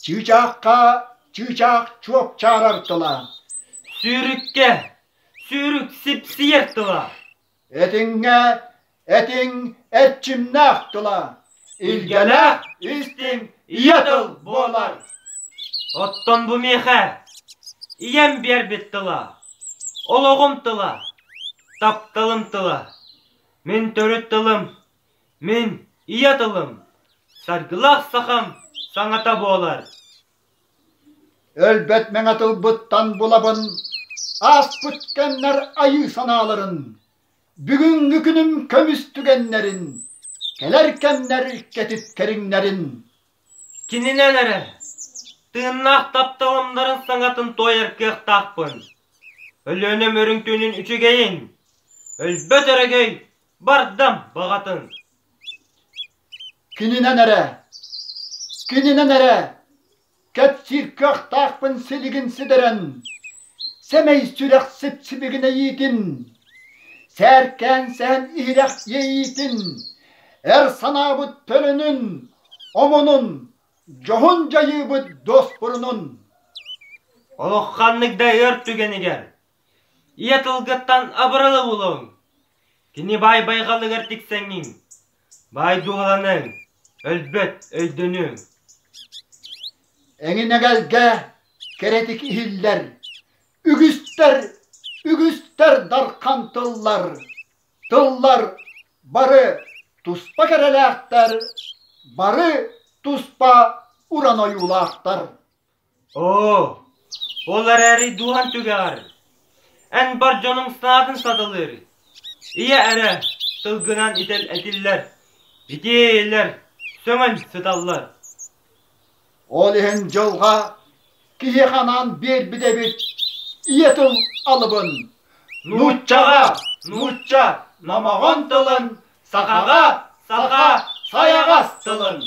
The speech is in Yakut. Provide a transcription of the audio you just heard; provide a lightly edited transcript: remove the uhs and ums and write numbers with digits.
Чыычаахха чыычаах чуопчаарар тыла. Сүүрүккэ сүүрүк сипсийэр тыла. Этиҥҥэ этиҥ эрчимнээх тыла. Илгэлээх истиҥ ийэ тыл буолар. Оттон бу миэхэ ийэм биэрбит тыла, олоҕум тыла, тапталым тыла, мин төрүт тылым, мин ийэ тылым, саргылаах сахам саҥата буолар. Өлбөт мэҥэ тылбыттан булабын, ааспыт кэмнэр айыы санааларын, бүгүҥҥү күнүм көмүс түгэннэрин, кэлэр кэмнэр кэтит кэриҥнэрин. Кининэн эрэ тыыннаах тапталымнарын саҥатын туойар кыахтаахпын. Өлүөнэм үрүҥ түүнүн үчүгэйин, өлбөт өрөгөй бардам баҕатын. Кининэн эрэ, кининэн эрэ кэпсиир кыахтаахпын силигин ситэрэн, сэмэй сүрэх сип-сибигинэйиитин, сээркээн сэһэн иһирэх иэйиитин, эр санаабыт төлөнүн, омунун, дьоһун дьайыыбыт дуоспурунун. Олох ханнык да ыар түгэнигэр ийэ тылгыттан абыралы булуҥ, кини баай байҕалыгар тиксэҥҥин, баай дууһаланыҥ, өлбөт өйдөнүҥ. Эҥин-эгэлгэ кэрэтик иһиллэр, үгүстэр, үгүстэр дархан тыллар, тыллар бары туспа кэрэлээхтэр, бары туспа уран ойуулаахтар. Оо, ол эрээри дууһаҥ түгэҕэр, эн бар дьонуҥ санаатын саталыыр, ийэ эрэ тылгынан итэл этиллэр, итиилэр сөҥөн сыталлар. Ол иһин дьылҕа киһиэхэ анаан биэрбит эбит ийэ тыл алыбын. Нууччаҕа нуучча номоҕон тылын, сахаҕа саха сайаҕас тылын.